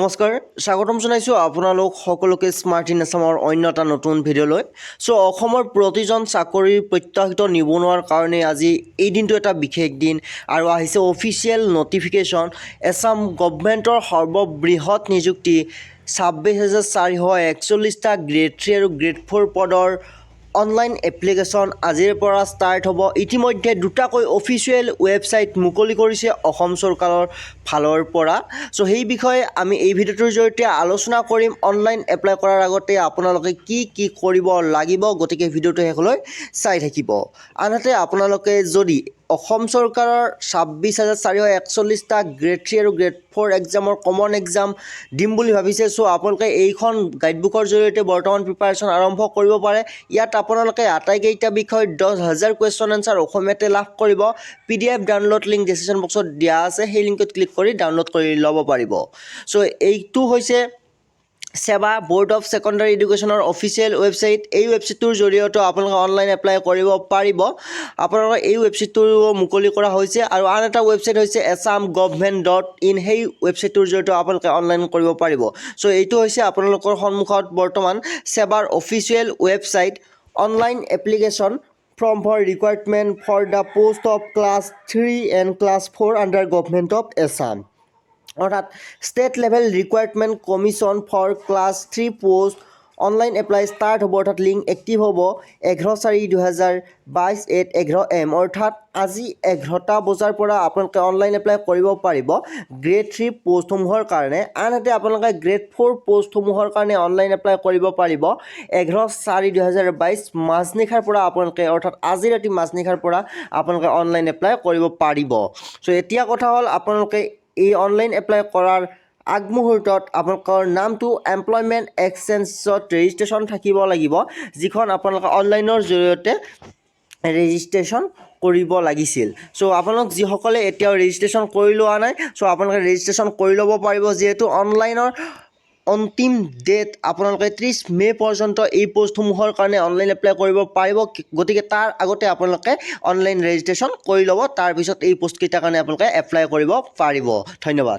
নমস্কাৰ, স্বাগতম জনাইছোঁ আপোনালোক সকলোকে স্মাৰ্ট ইন আছামৰ অন্য এটা নতুন ভিডিঅ'লৈ। চ' অসমৰ প্ৰতিজন চাকৰিৰ প্ৰত্যাশিত নিবনুৱাৰ কাৰণে আজি এই দিনটো এটা বিশেষ দিন আৰু আহিছে অফিচিয়েল নটিফিকেশ্যন। এছাম গভমেণ্টৰ সৰ্ববৃহৎ নিযুক্তি, 26,441টা গ্ৰেড 3 আৰু গ্ৰেড 4 পদৰ অনলাইন এপ্লিকেশ্যন আজিৰ পৰা ষ্টাৰ্ট হ'ব। ইতিমধ্যে দুটাকৈ অফিচিয়েল ৱেবছাইট মুকলি কৰিছে অসম চৰকাৰৰ ফালৰ পৰা। চ' সেই বিষয়ে আমি এই ভিডিঅ'টোৰ জৰিয়তে আলোচনা কৰিম। অনলাইন এপ্লাই কৰাৰ আগতে আপোনালোকে কি কি কৰিব লাগিব, গতিকে ভিডিঅ'টো শেষলৈ চাই থাকিব। আনহাতে আপোনালোকে যদি অসম চৰকাৰৰ 26,441টা গ্ৰেড 3 আৰু গ্ৰেড 4 এক্সামৰ কমন এক্সাম দিম বুলি ভাবিছে, চ' আপোনালোকে এইখন গাইডবুকৰ জৰিয়তে বৰ্তমান প্ৰিপাৰেশ্যন আৰম্ভ কৰিব পাৰে। ইয়াত আপোনালোকে আটাইকেইটা বিষয়ত 10,000 কুৱেশ্যন এনচাৰ অসমীয়াতে লাভ কৰিব। PDF download link description বক্সত দিয়া আছে, সেই লিংকত ক্লিক কৰি ডাউনলোড কৰি ল'ব পাৰিব। চ' এইটো হৈছে ছেবা, ব'ৰ্ড অফ ছেকেণ্ডাৰী এডুকেশ্যনৰ অফিচিয়েল ৱেবছাইট। এই ৱেবছাইটটোৰ জৰিয়তে আপোনালোকে অনলাইন এপ্লাই কৰিব পাৰিব। আপোনালোকৰ এই ৱেবছাইটটো মুকলি কৰা হৈছে আৰু আন এটা ৱেবছাইট হৈছে assamgovernment.in। সেই ৱেবছাইটটোৰ জৰিয়তে আপোনালোকে অনলাইন কৰিব পাৰিব। চ' এইটো হৈছে আপোনালোকৰ সন্মুখত বৰ্তমান ছেবাৰ official website. Online application form for recruitment for the post of class 3 and class 4 under Government of Assam, অৰ্থাৎ State Level Recruitment Commission for class 3 post online apply start হ'ব, অৰ্থাৎ লিংক এক্টিভ হ'ব 11/4/2022 এট 11 এম, অৰ্থাৎ আজি 11টা বজাৰ পৰা আপোনালোকে online apply কৰিব পাৰিব গ্ৰেড 3 পষ্টসমূহৰ কাৰণে। আনহাতে আপোনালোকে গ্ৰেড 4 পষ্টসমূহৰ কাৰণে অনলাইন এপ্লাই কৰিব পাৰিব 11/4/2022 মাজনিশাৰ পৰা আপোনালোকে, অৰ্থাৎ আজি ৰাতি মাজনিশাৰ পৰা আপোনালোকে অনলাইন এপ্লাই কৰিব পাৰিব। চ' এতিয়া কথা হ'ল, আপোনালোকে এই অনলাইন এপ্লাই কৰাৰ আগমুহূৰ্তত আপোনালোকৰ নামটো এমপ্লয়মেণ্ট এক্সচেঞ্জত ৰেজিষ্ট্ৰেশ্যন থাকিব লাগিব, যিখন আপোনালোকে অনলাইনৰ জৰিয়তে ৰেজিষ্ট্ৰেশ্যন কৰিব লাগিছিল। চ' আপোনালোক যিসকলে এতিয়াও ৰেজিষ্ট্ৰেশ্যন কৰি লোৱা নাই, চ' আপোনালোকে ৰেজিষ্ট্ৰেশ্যন কৰি ল'ব পাৰিব, যিহেতু অনলাইনৰ অন্তিম ডেট আপোনালোকে 30 মে' পৰ্যন্ত এই পষ্টসমূহৰ কাৰণে অনলাইন এপ্লাই কৰিব পাৰিব। গতিকে তাৰ আগতে আপোনালোকে অনলাইন ৰেজিষ্ট্ৰেশ্যন কৰি ল'ব, তাৰপিছত এই পষ্টকেইটাৰ কাৰণে আপোনালোকে এপ্লাই কৰিব পাৰিব। ধন্যবাদ।